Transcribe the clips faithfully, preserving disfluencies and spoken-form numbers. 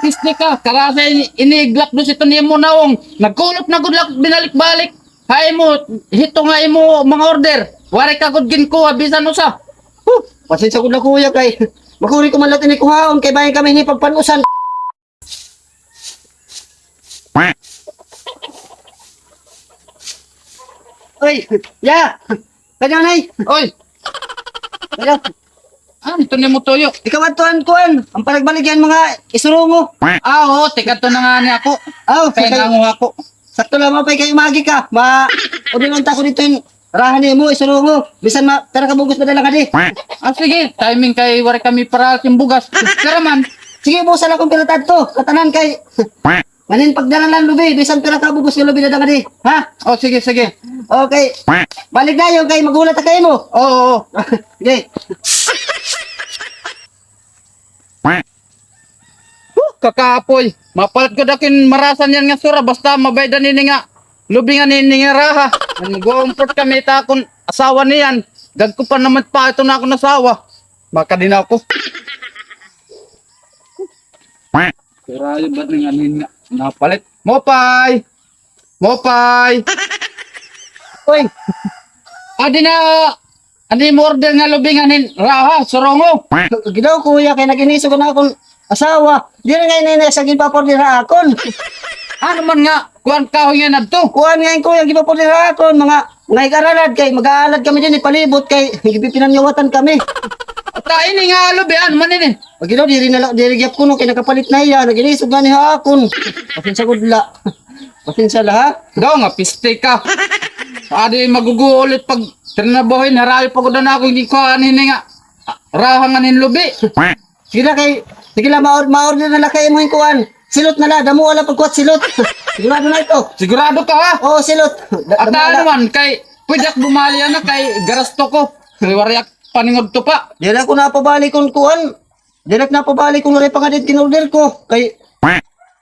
Piste ka, karasa ini, iniiglak dos ito nimo nawong. Nagkulop na gud la ak binalik-balik. Ha imo, hito nga imo mga order. Waray ka gud ginkuha, bisan usa. Huh, pasensya gud la, kuya, kay makuri ko man la ini kuhaon, kay bangin kami ini pagpanusan. Oy, ya! Kanya, nay! Oy! Kanya! Ah, ito ni mo tuyo. Ikaw adto an kuan, an panagbaligya han mga isurungo. Ah, oo, tikadto na ngani ako. Aw, kay nanguha ako. Sakto la, maupay kay umagi ka. Ma, orderan ta ako didto hin raha nimo, isurungo. Bisan ma, pira ka bug-os madala ngadi. Ah, sige, timing kay waray kami para hin bugas. Pira man. Sige, busa la kon pira ta adto. Katanan kay Ngan hin pagdara la hin lubi, bisan pira ka bug-os nga lubi dida ngadi. Ha? O, sige, sige. Okay. Balik dayon kay maghulat ta kay imo. Oo, oo. Sige. Huh, kakaapoy. Mapalit gud ako hin marasa niyan nga sura, basta mabayad ini nga lubi ngan ini nga raha. Nag-uumpot kami ta akon asawa niyan. Dagko pa naman pa ito na akon asawa. Makadi na ako. Pero ayo ba nga nin nga napalit? Mopay! Mopay! Uy! Adi na, adi mo order nga lubi ngan hin raha, surongo. Gidaw, kuya, kay nag-inisog na akon asawa. Diri ngay-an ini sa ginpa-order ha akon. Ano man nga, kuan kahoy nga nadto? Kuan ngay-an, kuya, ginpa-order ha akon, mga, mga hig-aralad kay mag-aalad kami dinhi palibot kay gipipinanyawatan kami. Ata ini nga lubi, ano man ini? Pag ino, diri na la, diri gyap kuno kay nakapalit na hiya, nag-inisog na ni ha akon. Pasensya gud la. Pasensya la, ha? Daw nga piste ka. Adi maguguulit pag trinabaho hin harayo pa gud na ako, hindi ko ani nga raha ngan hin lubi. Sige na kay, sige la, ma-, ma-order na la kay imo hin kuan. Silot na la, damo la pagkuha silot. Sigurado na ito. Sigurado ka, ha? Oo, silot. Da-, At damo ano la. Man, kay pwede ak bumali ana kay garasto ko. Kay waray ak paningudto pa. Diri ako napabali kon kuan. Diri ako napabali kon waray pa ngadi it gin-order ko. Kay,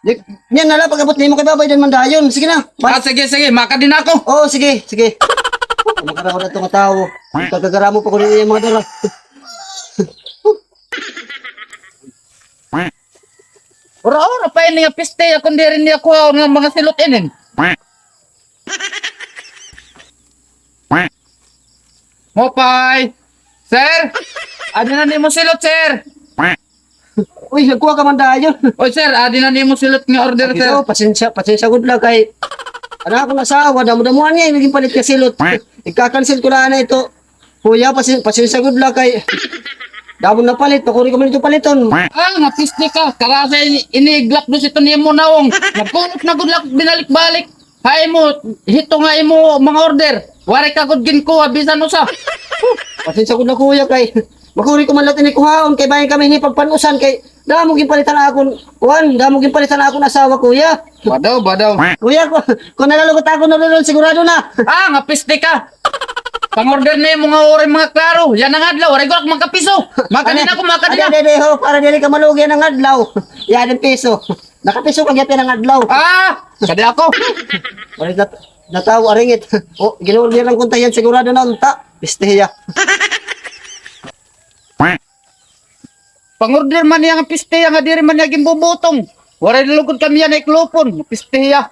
di, niyan na la, pag-abot nimo kay babaydan man dayon. Sige na. Ah, sige, sige. Makadi na ako. Oo, sige, sige. Makarahod ato nga tawo. Kagagaramo pa ko rin iyang mga dara. Ura-ura pa ini nga piste, akon diri niya kuhaon nga mga silot inin. Mopay! Sir! Adi na nimo silot, sir! Uy, nagkuha ka man dayon. Oy, sir, adi na nimo silot nga order, sir. Pasensya, pasensya gud la kay an akon asawa, damo-damoan niya, naging palit nga silot. Ika-cancel ko la na ito. Kuya, pasen-, pasensya gud la kay damo napalit, pakuri ko man ito paliton. Ah, nga piste ka. Karasa ini, iniiglak dos ito nimo nawong. Nagkulop na gud la ak binalik-balik. Ha imo, hito nga imo mga order. Waray ka gud ginkuha, bisan usa. Pasensya gud la, kuya, kay makuri ko man la ini kuhaon kay bangin kami ini pagpanusan kay damo ginpalitan akon, kuan, damo ginpalitan akon asawa, kuya. Badaw, badaw. Kuya, ku-, kun nalalugot ako na rin, sigurado na. Ah, nga piste ka. Pang-order na yung mga oray, mga klaro. Yan ang adlaw, waray gud ak makapiso. Makadi na ako, makadi na. Adi, adi, ho, para dili ka malugi an adlaw. Yan ang piso. Nakapiso ka gyapon an adlaw. Ah, kadi ako. Waray nat-, natawo, aringit. O, gin-order lang kunta yan, sigurado na unta. Piste hiya. Pang-order man niya nga piste hiya nga diri man niya ginbubutong. Waray lugod kami niya iklupon. Piste hiya.